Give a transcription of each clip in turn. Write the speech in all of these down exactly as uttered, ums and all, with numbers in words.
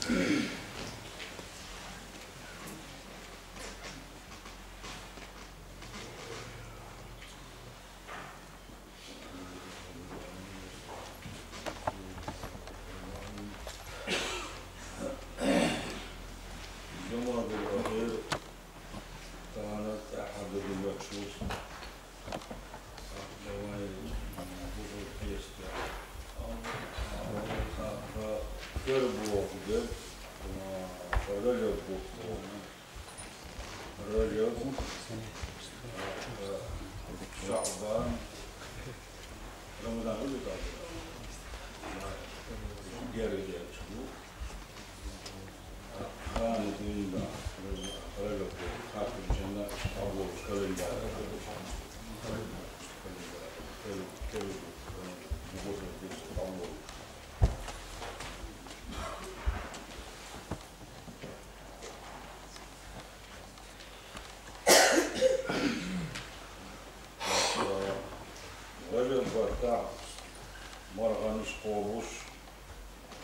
جمادى الأخير كانت أحد المكشوف. Кер буолбут, Ражаб буолбут. Ражаб, Шаъбан, Рамадан ыйыталлар. Герги диэн чугу. Хааны дьиҥинэн, Ражаб, Ражаб, Хартымчанна Абур календарь. Календарь. Кел-, кел-, бу бу Ражаб баттах марган иш-хобус,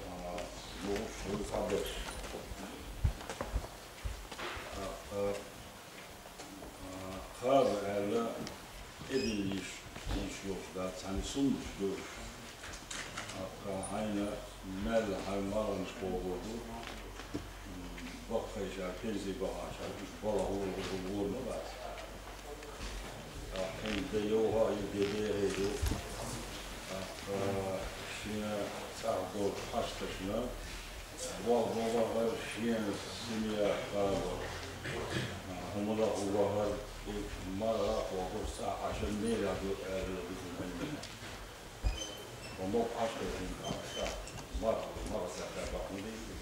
а, бу ус хабар. А, а, а, хаба аьлла, эдил иш, иш йолуш дац, цхьана суннаш ду уж. Аккха хьайна мел хьайн маргӀанаш бохург ду, баккхий ша, пенси бахача, уж балха гӀур-гӀур ма бац. Аккха хьайн де йовха а ю, де дехье ю. Аккха шен цӀагӀа долчу хьашташна, ваха бахар шена семья хаба, хӀума лаха вахар, и маргӀа а хӀокху цӀа Ӏашан мелехь ду аьлла ду хьайна. Ва мохк Ӏаш хезна, а, ша, марха, марха саьрда бахьана дийца.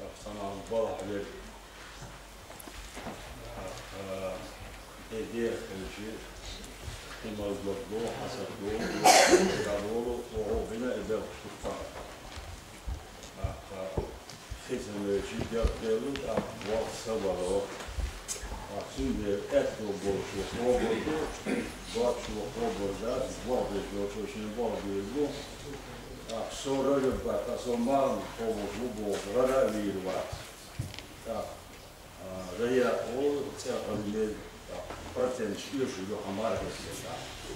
Ах, санал балахь верг. Ах, э, де дехкачи, химал дог до, хьасад до, дог до, дог до, дог до, и белхаш туппа. Ах, э, Хи ца мелчи дегӀ деллу, тӀаккха вахт ца вало. Ткъа цундела аьтто болчо хабар ду, доцчо хабар дац, бохбеш долчо шен бохбийр бу. ТӀаккха со Ражаб баттахь, со марханаш хабарш бу бохуш, гӀара а вийр вац. ТӀаккха, а, Рая олу цӀе хаза мел, тӀаккха проценташ оьшуш ду хьан марха хӀетте тӀаккха.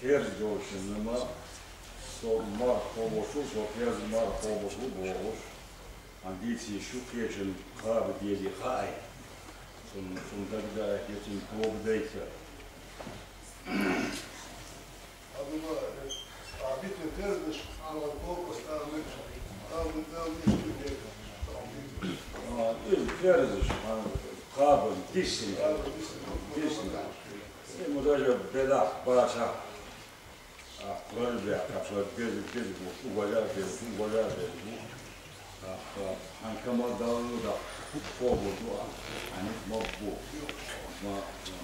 Керз долчунна ма со марха хабарш бу, со керз марха хабарш бу бохуш, хьан дийца йиш ю кхечун кхаба дезий хаьий. Цунна, цунна дагадаа, кхечун тоба дайта. А, иза керзаш, хьан кхабан диссина. Ма даже белахь бацахь, а, вара бехкаш вара беза, беза бу, угажа беза, угажа беза бу. А, а, хьан камал далла да, хобур ду, а, хьан ма бу. Ма, ма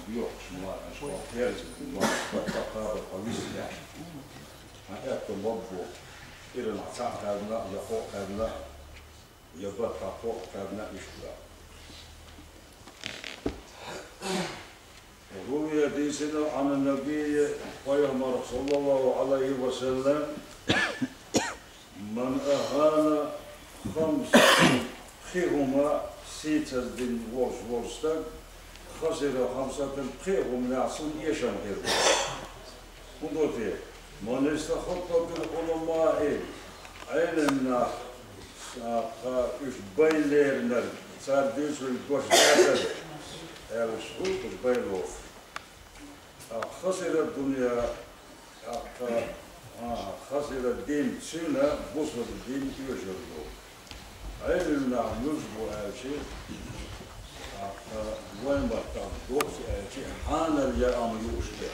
бу, ма, ма, перз, ма, ма, ма, ма, ма, вис беш. Хьан аьтто ма бу. Ирана цхьаъ кхаьбна, я кхоъ кхаьбна, я баттахь кхоъ кхаьбна иштта. روي дийцина عن النبي пайхамарах صلى الله عليه وسلم: من أهان خمسة пхи хӀума сийцаздина волуш волу стаг, خسر خمسة пхи хӀуманехь цунна эшам хир бу. ХӀун ду те? من استخف بالعلماء Ӏеламнах, а, кха уьш байла леринарг, цара дуьйцург гуш дацара, аьлла, уьш хӀун ду уьш байла лоруш? А, خسر الدنيا, а, кха, а, خسر الدين, цуьнан бусалба дин оьшур ду. Ӏеламнах муьлш бу аьлча, тӀаккха вайн маттахь доцу аьлча, хьанал яа ма юуш беш.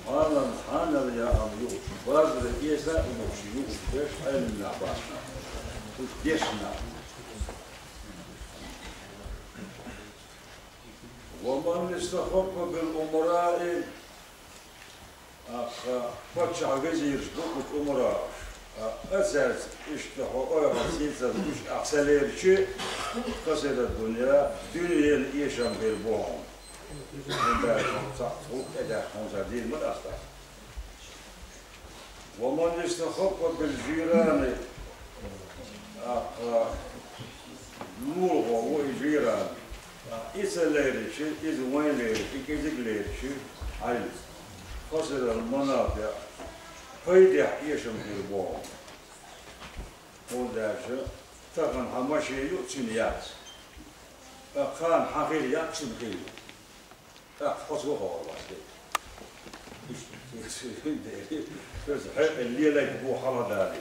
Хьанал, хьанал яа ма юуш, базара эца а юуш, юуш беш Ӏеламнах бац. Уьш дешна. ومن استخف بالأمراء, а, кха, паччахьан везираш бу кху умараъ. А, цаьрца иштта хьо ойхьа сийцаза уьш ахь ца лерча, خسر الدنيا, дуьненан эшам хир бу хьуна. ХӀунда аьлча цхьаъ гӀуллакх тӀедаьхна хьуна цара дийр ма дац. ومن استخف بالجيران, тӀаккха лулахо ву и жиран. И ца лерича, иза вайн лерича, и кӀезига лерича, хьайна, خسر المنافع, пайдехь эшам хир боху. ХӀунда аьлча тахана хьан машен ю, цуьнан яц. Ткъа кхана хьан хир яц, цуьнан хир ю. ТӀаккха хьо цо ховр вац те. Иза хьекъал лелайта бу хьалхадале.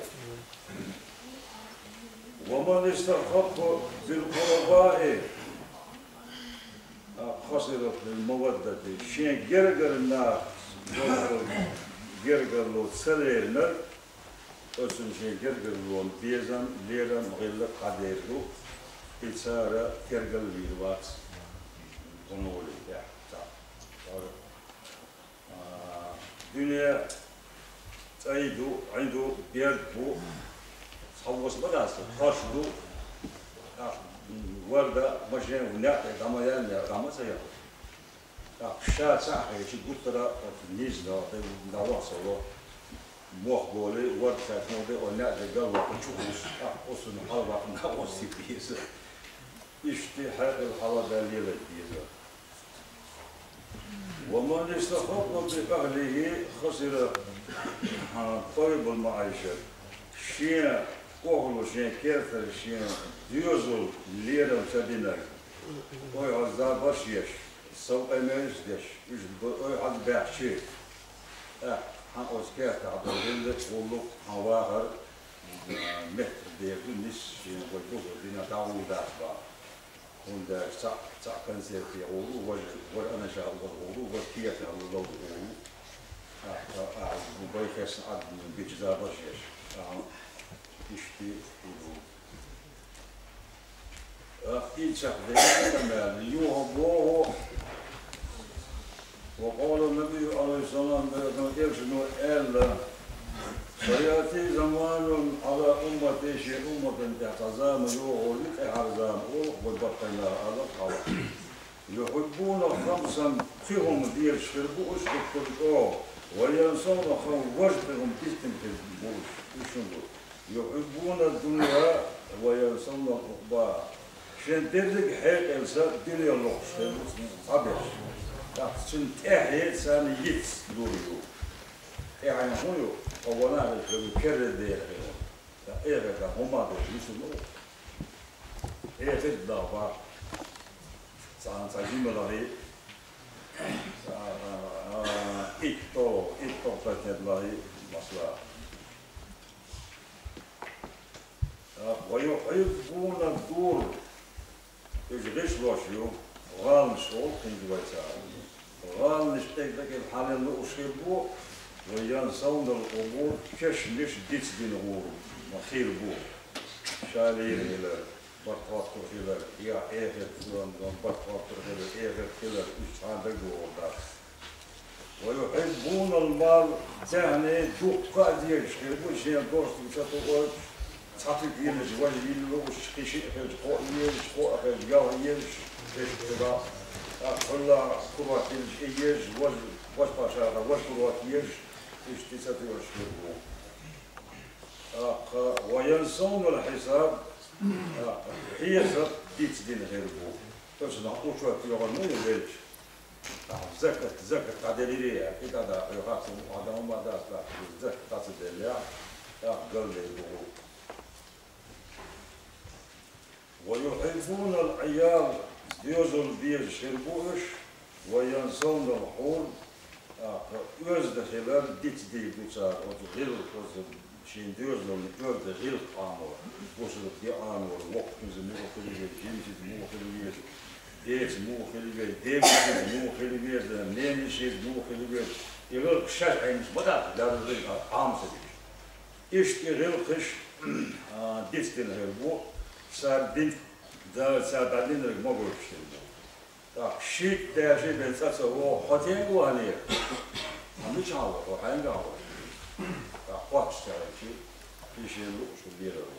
ومن استخف بالقرباء, خسر المودة, шен гергара нах, гергарло ца леринарг, оцунна шен гергарлонан безам, лерам, гӀиллакх хьадер ду, и цара тергал вийр вац. Кхуноле тӀехь цхьаъ. А, дуьне цӀай ду, Ӏи ду, берд бу, цхьа вос ма дац, кхаш ду, а, варда, машен, некъ тӀе дӀа ма яьнна, дӀа ма ца яхна. ТӀаккха ша ца хьийча, гуттара а оцу нийса дӀа, дӀавахсало, мох болий, варда цаьрца муха де, о, неӀ де галваккха чу хӀусу, тӀаккха оцунна хьалаваккха накъостий беза. Иштта хьекъал хьалхадала лелайта деза. ومن استخف بأهله خسر طيب المعيشة. Шен охӀла, шен кертара, шен доьзал лерам ца динарг, ойхьаза забарш еш, сов къамелаш деш, уьш ойхьаза баьхчи, тӀаккха хьан оцу кертахь долу гӀиллакх, гӀуллакх, хьан вахар, а, меттах дер ду, нисса шена вай бусалба динан дӀагӀур дац бахьа. ХӀунда аьлча цхьаъ, цхьаъ консерве гӀур ву, важа, важа анаша лоза гӀур ву, важа кехат лоза гӀур ву. А, а, а, бай хесна Ӏад бича забарш еш. А, иштта хӀун ду. Ахь и чекхдевлла мел юха боху, وقال النبي عليه الصلاة والسلام, элчано аьлла: سيأتي زمان على أمتي, шен умматан тӀехь цхьа зама йогӀур ю, тӀаьхьара зама, олу вай баккхий наха, ала хьалха. يحبون خمسا, пхи хӀума дезаш хир бу уьш, дуккхур чӀогӀа, وينسون خمسا, важа пхи хӀума дицдина хир бу уьш. Уьш хӀун ду? يحبون الدنيا وينسون العقباها. Шен дерриг хьекъал са дуьне лохуш хир бу цхьаберш. ТӀаккха цуьнан тӀаьхье царна йиц лур ю. ТӀаьхье хӀун ю? Ткъа ванах хир ю, керла дера хир ю. Ткъа эхарта хӀума долу йиц ма ву. Эхарт даха бахьа. Цхьана цхьа жималахь, цхьа, а, а, итт, итт процент лахь, масала. А, ويحبون الدور. Иза гӀишлош ю, гӀаланаш олу кхин вай цара. ГӀаланаш тӀе дагар хьалел лууш хир бу, وينسون القبور, кешнаш дицдина гӀур ма хир бу. Ша лийр хилар, барт хӀоттур хилар, я эхарт барт хӀоттур хилар, эхарт хилар, уьш цхьа дагадогӀур дац. ويحبون المال, царна дуккха а дезаш хир бу, шен достиг ца тухуш, цхьа туька йилча, важа йилла лууш, кхин шиъ хилча, кхоъ езаш, кхоъ хилча, ялх езаш, дешна хила, тӀаккха хӀулла курот йилча, и езаш, важа, важа пашаха, важа курот езаш, иштта ца тоьаш хир бу. ТӀаккха وينسون الحساب, тӀаккха хьесап дицдина хир бу. Оцунах учет йогӀур ма ю велча. Ахьа закат, закат дӀаделира, и тӀадахьа хьоьху хьан хӀума дац, закат дӀа ца деллехь, тӀаккха галдер бу хӀу. ويحبون العيال, доьзал безаш хир бу уьш, وينسون الحور, тӀаккха оьзда хилар дицдийр ду цара, оцу гӀиллакх, оцу шен доьзална оьзда гӀиллакх Ӏамор, бусалба де Ӏамор, воккхачу иза муха хила веза, жимачу иза муха хила веза, деца муха хила веза, девнашца муха хила веза, ненашца муха хила веза. И гӀиллакх шаьш Ӏемаш ма дац, леррина Ӏама ца дича. Иштта и гӀиллакхаш, а, дицдина хир бу, цара дин, Дала цара дӀадинарг ма гойтуш хир бу. ТӀаккха шийтта даьши бен цӀа ца вогӀу, хьо тенга ваханера? Хьо мичахь вара, хьо хьаьнгахь вара? ТӀаккха кхоччуш ца хилча, и шен лууш хӀу лерар ву.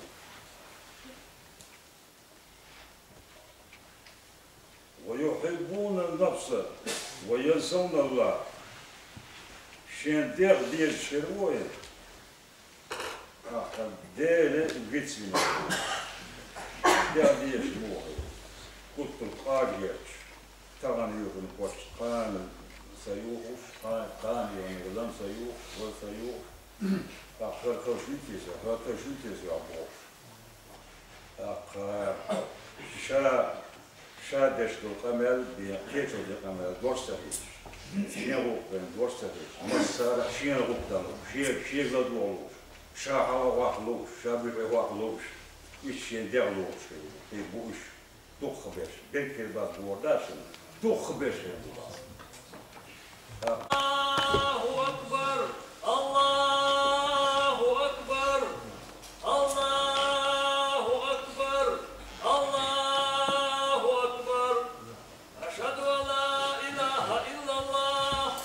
ويحبون النفس وينسون الله. Шен дегӀ дезаш хир ву вай, Ахьа Дела вицвина. Дела дезаш муха. Гуттар къагерч. Тагана юхун кочт къана са юхуш, къа-, къана юхун лам са юхуш, ва са юхуш. Ахьа хӀара кавшин теза, хӀара кавшин теза бохуш. Ахьа ша, ша деш долу къамел бен кхечо де къамел дош ца хилча, шен гӀуллакх бен дош ца хилча, массара шена гӀуллакх дан луш, шен, шен ладогӀа луш, ша хьала ваха луш, ша буьхье ваха луш, иштта шен дегӀ луш хир бу уьш. Дукха берш, беркат бац бохур дац шуна, дукха берш хир бу. Аллаху акбар! Аллаху акбар! Аллаху акбар! Аллаху акбар! Ашхаду ан ла илаха иллаллах!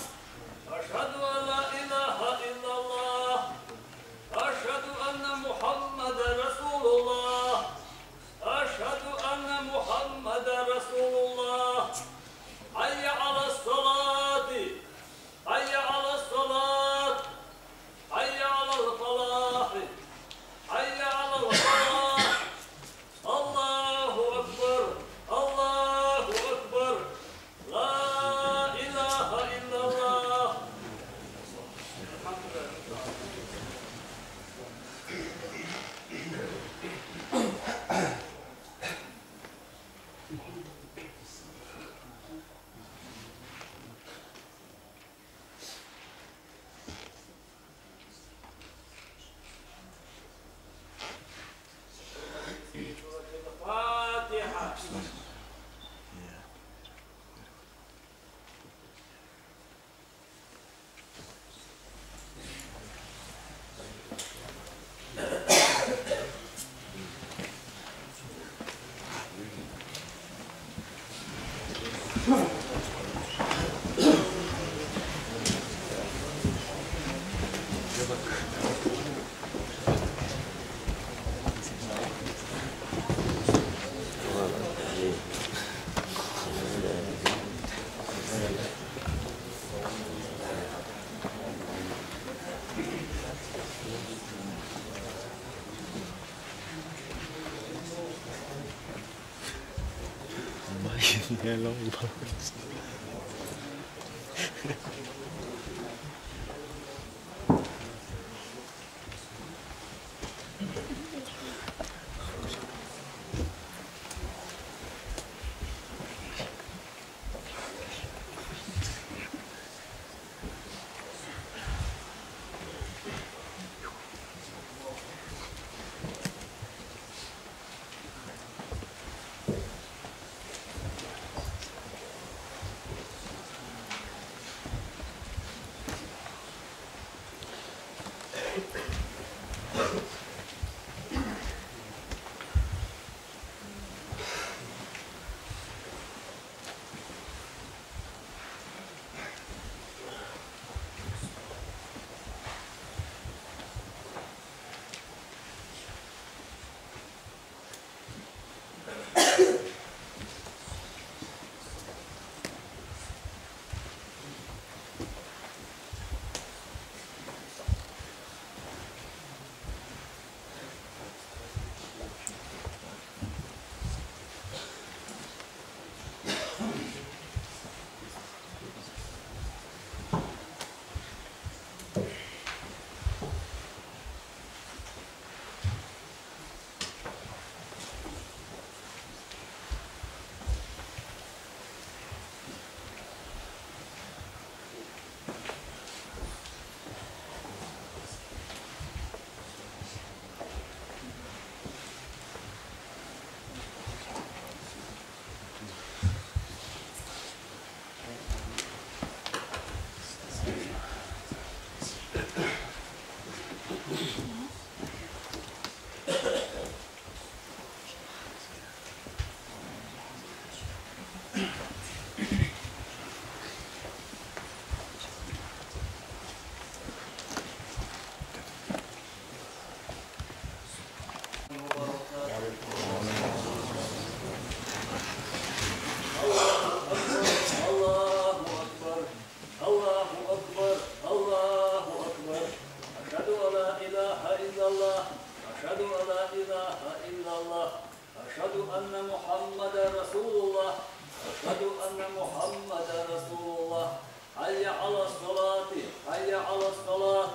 Ашхаду ан ла илаха иллаллах! Ашхаду анна Мухаммадан расулуллах! Ашхаду анна Мухаммадан расулуллах! Хьайя ала салати! Хьайя ала салат! Хьайя ала фалахь! Хьайя ала фалахь! Аллаху акбар! Аллаху акбар! Ла илаха иллаллах! الله أكبر، الله أكبر، الله أكبر. أشهد أن لا إله إلا الله، أشهد أن محمدا رسول الله. أشهد أن محمدا رسول الله. حي على الصلاة. حي على الصلاة.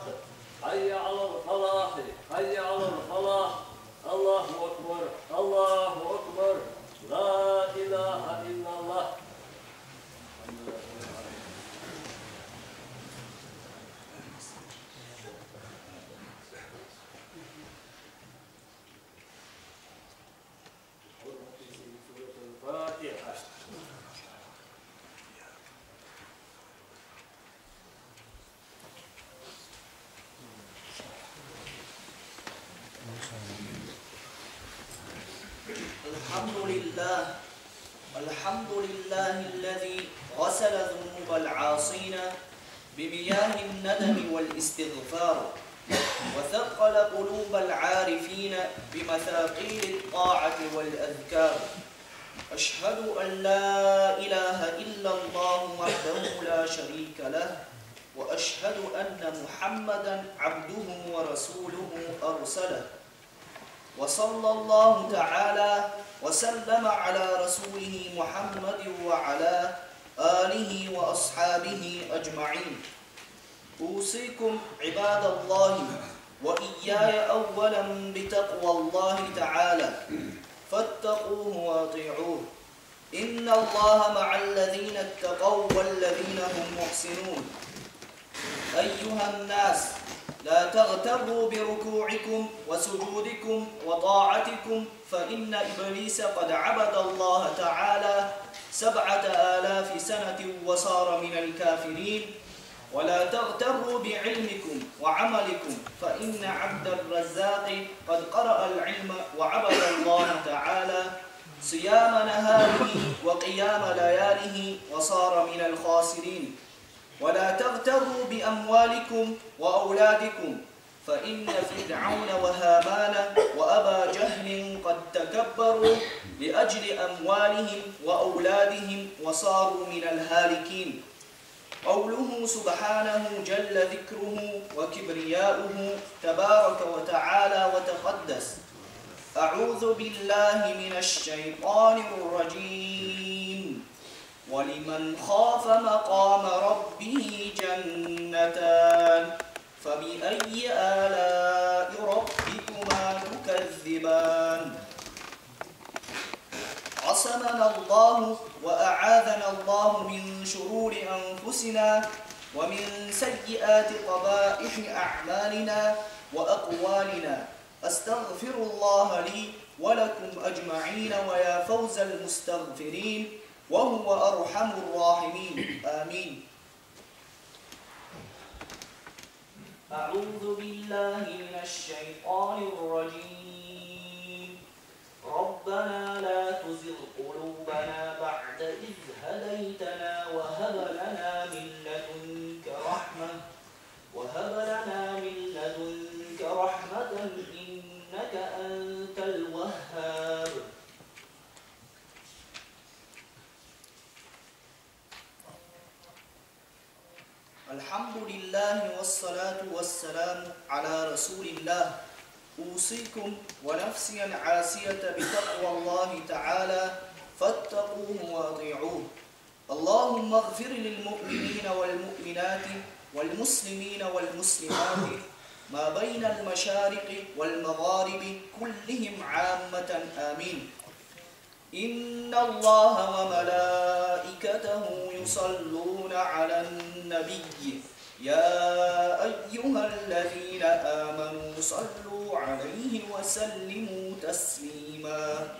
حي على الفلاح. حي على الفلاح. الله أكبر. الله أكبر. لا إله إلا الله. الحمد لله. الحمد لله الذي غسل ذنوب العاصين بمياه الندم والاستغفار، وثقل قلوب العارفين بمثاقيل الطاعة والأذكار. أشهد أن لا إله إلا الله وحده لا شريك له، وأشهد أن محمدا عبده ورسوله أرسله. وصلى الله تعالى وسلم على رسوله محمد وعلى آله وأصحابه أجمعين. أوصيكم عباد الله وإياي أولا بتقوى الله تعالى، فاتقوه وأطيعوه. إن الله مع الذين اتقوا والذين هم محسنون. أيها الناس، لا تغتروا بركوعكم وسجودكم وطاعتكم، فإن إبليس قد عبد الله تعالى سبعة آلاف سنة وصار من الكافرين. ولا تغتروا بعلمكم وعملكم، فإن عبد الرزاق قد قرأ العلم وعبد الله تعالى صيام نهاره وقيام لياله وصار من الخاسرين. ولا تغتروا بأموالكم وأولادكم، فإن فرعون وهامان وأبا جهل قد تكبروا لأجل أموالهم وأولادهم وصاروا من الهالكين. قوله سبحانه جل ذكره وكبرياؤه تبارك وتعالى وتقدس: أعوذ بالله من الشيطان الرجيم. ولمن خاف مقام ربه جنتان. فبأي آلاء ربكما تكذبان؟ عصمنا الله وأعاذنا الله من شرور أنفسنا ومن سيئات قبائح أعمالنا وأقوالنا. أستغفر الله لي ولكم أجمعين، ويا فوز المستغفرين، وهو أرحم الراحمين. آمين. أعوذ بالله من الشيطان الرجيم. ربنا لا تزغ قلوبنا بعد إذ هديتنا وهب لنا من لدنك رحمة، وهب لنا من لدنك رحمة إنك أنت الوهاب. الحمد لله والصلاة والسلام على رسول الله. أوصيكم ونفسي العاصية بتقوى الله تعالى، فاتقوه وأطيعوه. اللهم اغفر للمؤمنين والمؤمنات والمسلمين والمسلمات ما بين المشارق والمغارب كلهم عامة، آمين. إن الله وملائكته يصلون على النبي، يا أيها الذين آمنوا صلوا عليه وسلموا تسليما.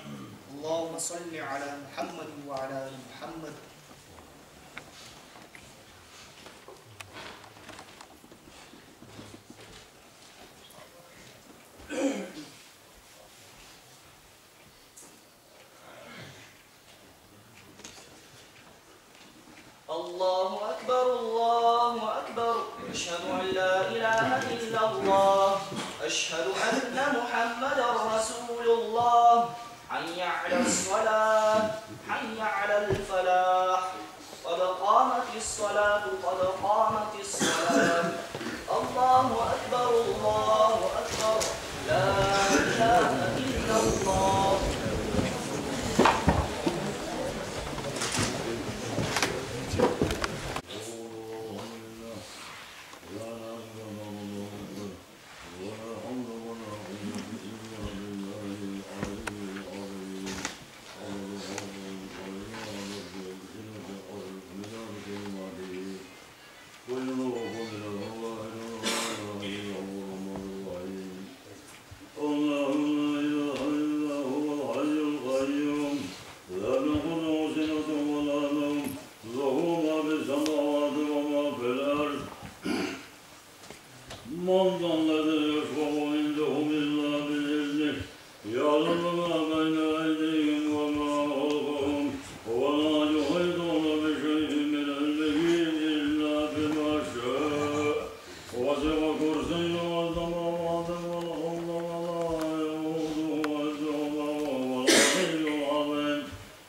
اللهم صل على محمد وعلى آل محمد. الله أكبر، الله أكبر. أشهد أن لا إله إلا الله. أشهد أن محمدا رسول الله. حي على الصلاة. حي على الفلاح. قد قامت الصلاة، قد قامت الصلاة. الله أكبر، الله أكبر. لا إله إلا الله. أنت الذي يشفع عنده إلا بإذنه، يعلم ما بين أيديهم وما خلفهم، ولا يحيطون بشيء من علمه إلا بما شاء، وسع كرسيه السماوات والأرض، ولا يؤوده حفظهما، وهو العلي العظيم.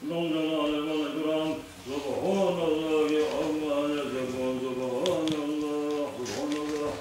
ذو الجلال والإكرام. سبحان الله عما يصفون. سبحان الله، سبحان الله.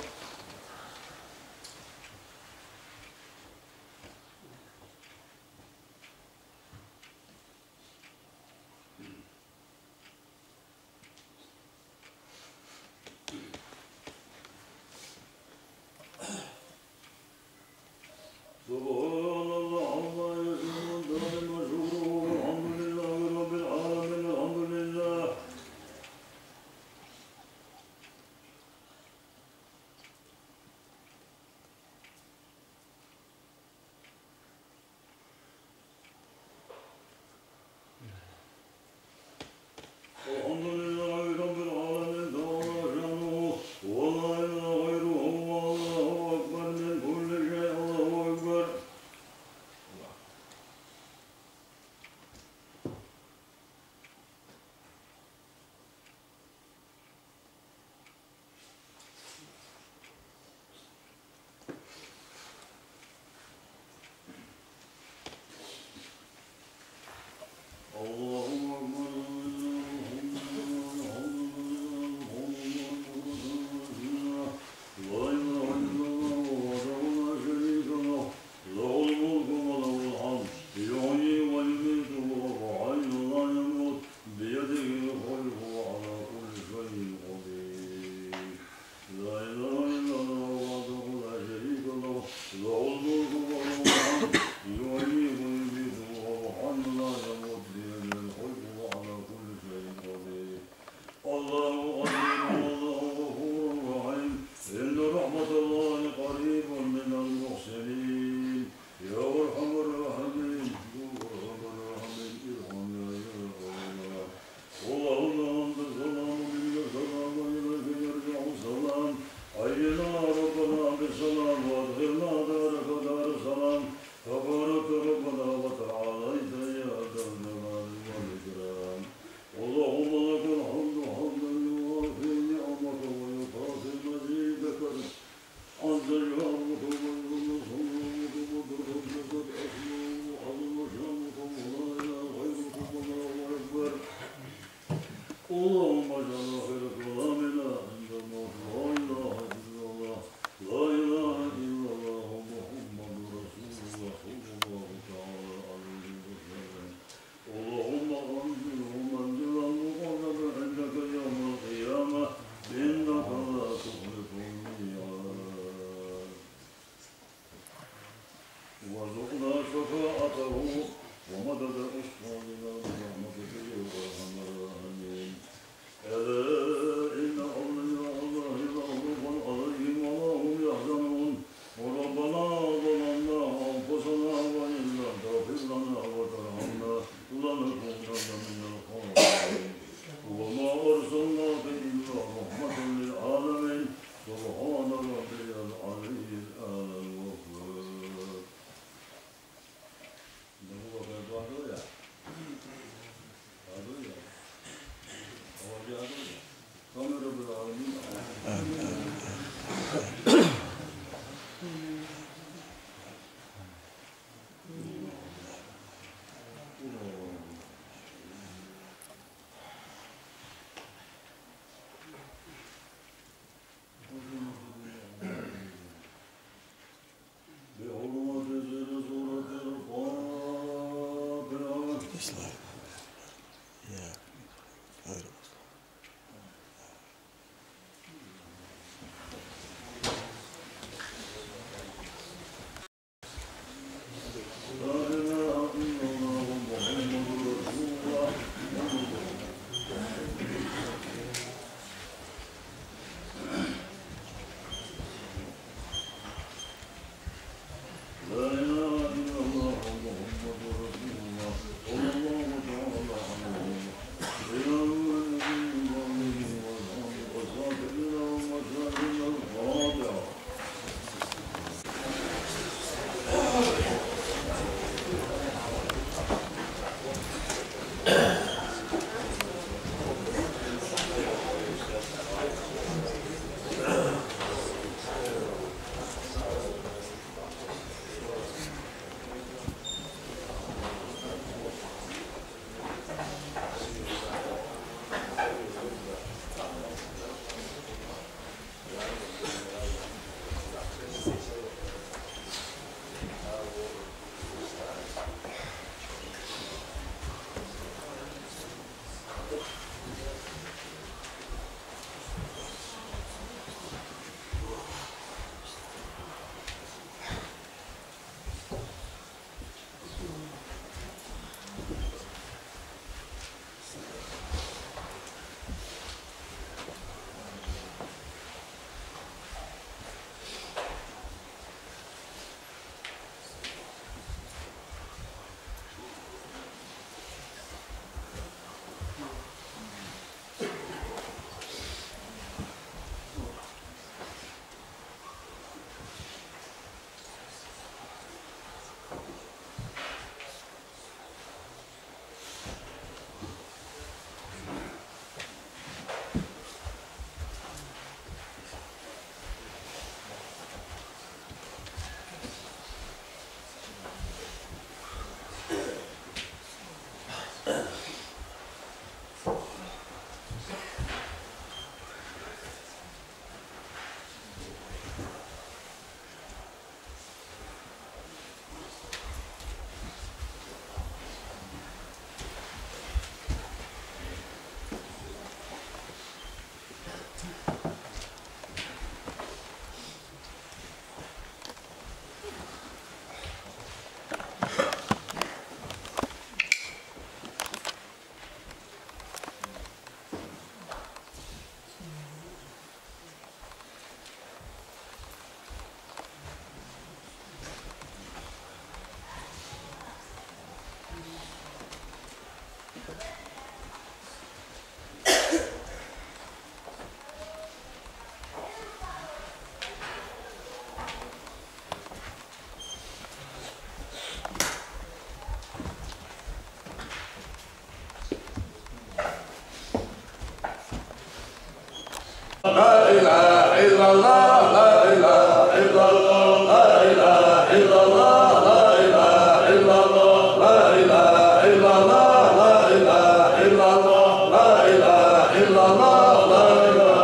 لا إله إلا الله، لا إله إلا الله، لا إله إلا الله، لا إله إلا الله، لا إله إلا الله، لا إله إلا الله، لا إله إلا الله، لا إله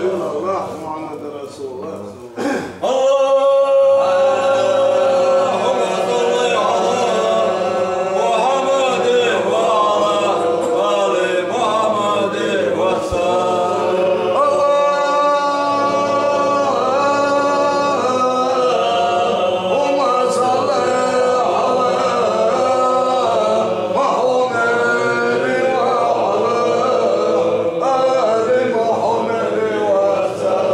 إلا الله، محمد رسول الله. اللهم صل على محمد وعلى آل محمد وسلم. اللهم صل على محمد وعلى آل محمد وسلم.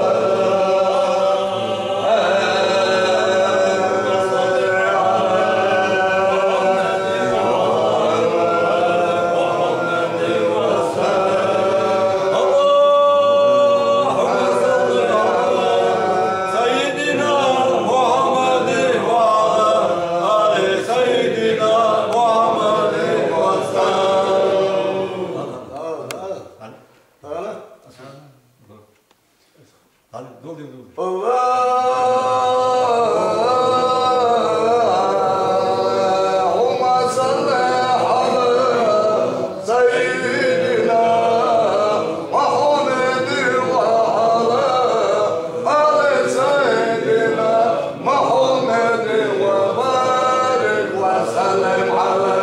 اللهم صل على سيدنا محمد وعلى آل سيدنا محمد وسلم. اللهم صل على سيدنا محمد وعلى آل سيدنا محمد وبارك وسلم على